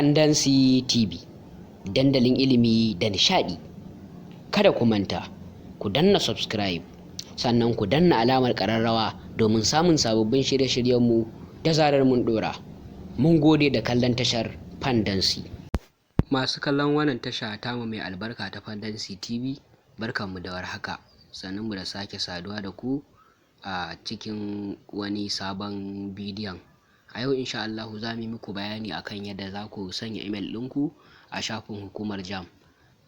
Fandansi TV, dandalin ilimi da nishaɗi. Kada ku manta, ku danna subscribe, sannan ku danna alamar ƙararrawa domin samun sababbin shirye-shiryenmu da zarar mun ɗora. Mun gode da kallon tashar Fandansi. Masu kallon wannan tasha tamu mai albarka ta Fandansi TV, barkanmu da warhaka. Sannunmu da sake saduwa da ku a cikin wani sabon bidiyon. A yau insha Allahu za mu yi muku bayani akan yadda za ku sanya email ɗinku a shafin hukumar JAMB.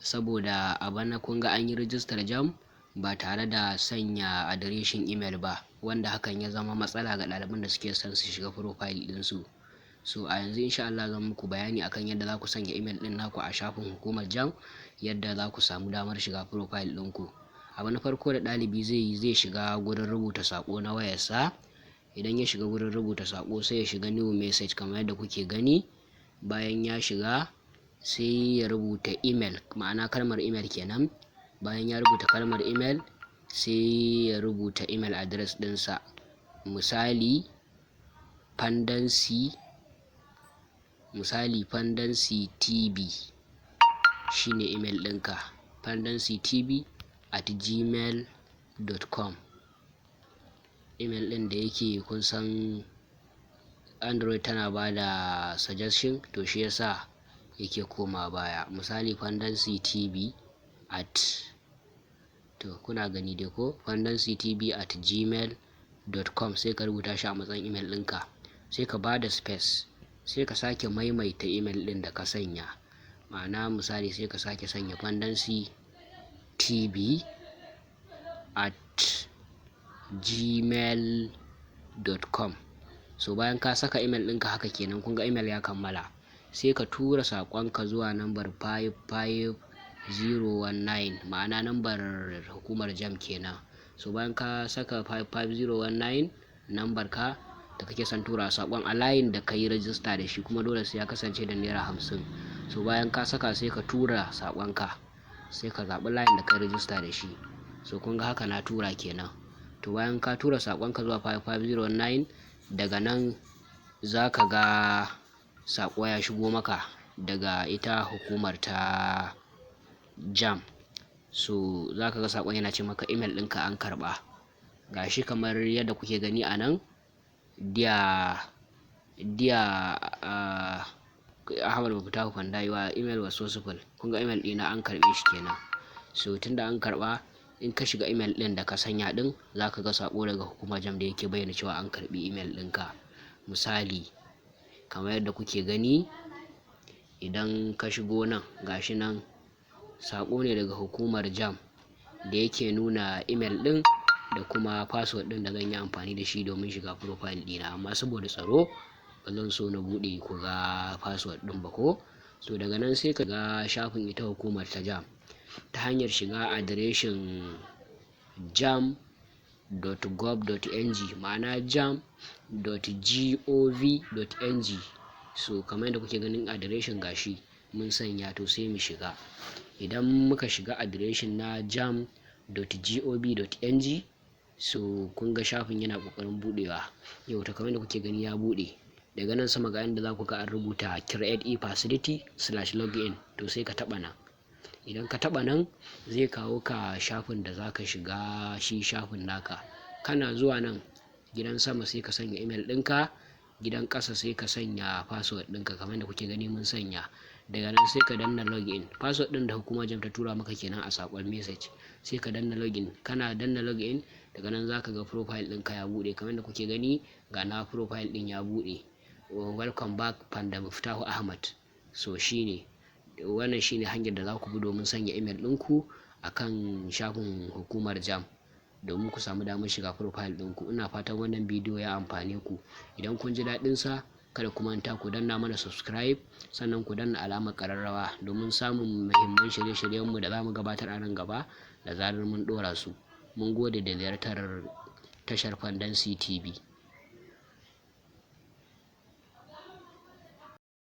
Saboda a bana kun ga an yi rijistar JAMB ba tare da sanya adireshin email ba, wanda hakan ya zama matsala ga ɗaliban da suke son su shiga profile ɗinsu. So a yanzu insha Allah zan muku bayani akan yadda za ku sanya email ɗin naku a shafin hukumar JAMB, yadda za ku samu damar shiga profile ɗinku. Abu na farko da ɗalibi zai yi, zai shiga gurin rubuta saƙo na wayarsa. Idan ya shiga gurin rubuta saƙo, sai ya shiga new message kamar yadda kuke gani. Bayan ya shiga, sai ya rubuta email, ma'ana kalmar email kenan. Bayan ya rubuta kalmar email, sai ya rubuta email address ɗinsa. Misali Fandansi, misali Fandansi TV shine email ɗinka, fandancytv@gmail.com. Email ɗin da yake kun san Android tana ba da suggestion, to shi yasa yake koma baya. Misali Fandansi TV at, to kuna gani dai ko, fandancytv@gmail.com. Sai ka rubuta shi a matsayin email ɗinka, sai ka ba da space, sai ka sake maimaita email ɗin da ka sanya. Ma'ana misali sai ka sake sanya fandancytv@gmail.com. So bayan ka saka email ɗinka haka kenan, kun ga email ya kammala, sai ka tura saƙonka zuwa nambar 55019, ma'ana nambar hukumar JAMB kenan. So bayan ka saka 55019, nambar ka da kake son tura saƙon a layin da ka yi rajista da shi, kuma dole sai ya kasance da ₦50. So bayan ka saka, sai ka tura saƙonka, sai ka zaɓi layin da ka yi rajista da shi. So kun ga haka na tura kenan. To bayan ka tura saƙonka zuwa 55019, daga nan za ka ga saƙo ya shigo maka daga ita hukumar ta JAMB. So za ka ga saƙon yana ce maka email ɗinka an karɓa. Gashi kamar yadda kuke gani a nan, Dear Ahmad Muftahu Fanda, your email was successful. Kun ga email ɗina an karɓe shi kenan. So tunda an karɓa, in ka shiga email ɗin da ka sanya ɗin, za ka ga saƙo daga hukumar JAMB da yake bayyana cewa an karɓi email ɗinka. Misali kamar yadda kuke gani, idan ka shigo nan, gashi nan saƙo ne daga hukumar JAMB da yake nuna email ɗin da kuma password ɗin da zan yi amfani da shi domin shiga profile ɗina. Amma saboda tsaro ba zan so na buɗe ku ga password ɗin ba ko. So daga nan sai ka ga shafin ita hukumar ta JAMB ta hanyar shiga adireshin jamb.gov.ng, ma'ana jamb.gov.ng. So kamar yadda kuke ganin adireshin, gashi mun sanya, to sai mu shiga. Idan muka shiga adireshin na jamb.gov.ng, so kun ga shafin yana ƙoƙarin buɗewa yau. Ta kamar yadda kuke gani ya buɗe. Daga nan sama ga inda za ku ga an rubuta create e-facility slash login, to sai ka taɓa nan. Idan ka taɓa nan, zai kawo ka shafin da za ka shiga shi shafin naka. Kana zuwa nan gidan sama, sai ka sanya email ɗinka, gidan ƙasa sai ka sanya password ɗinka kamar yadda kuke gani mun sanya. Daga nan sai ka danna login. Password ɗin da hukumar JAMB ta tura maka kenan a saƙon message. Sai ka danna login. Kana danna login, daga nan za ka ga profile ɗinka ya buɗe. Kamar yadda kuke gani, ga na profile ɗin ya buɗe, "Welcome back Panda Muftahu Ahmad." So shine wannan, shine hanyar da za ku bi domin sanya email ɗinku akan shafin hukumar JAMB domin ku samu damar shiga profile ɗinku. Ina fatan wannan bidiyo ya amfane ku. Idan kun ji daɗin sa, kada ku manta ku danna mana subscribe, sannan ku danna alamar ƙararrawa domin samun muhimman shirye-shiryenmu da za mu gabatar a nan gaba da zarar mun ɗora su. Mun gode da ziyartar tashar Fandansi TV.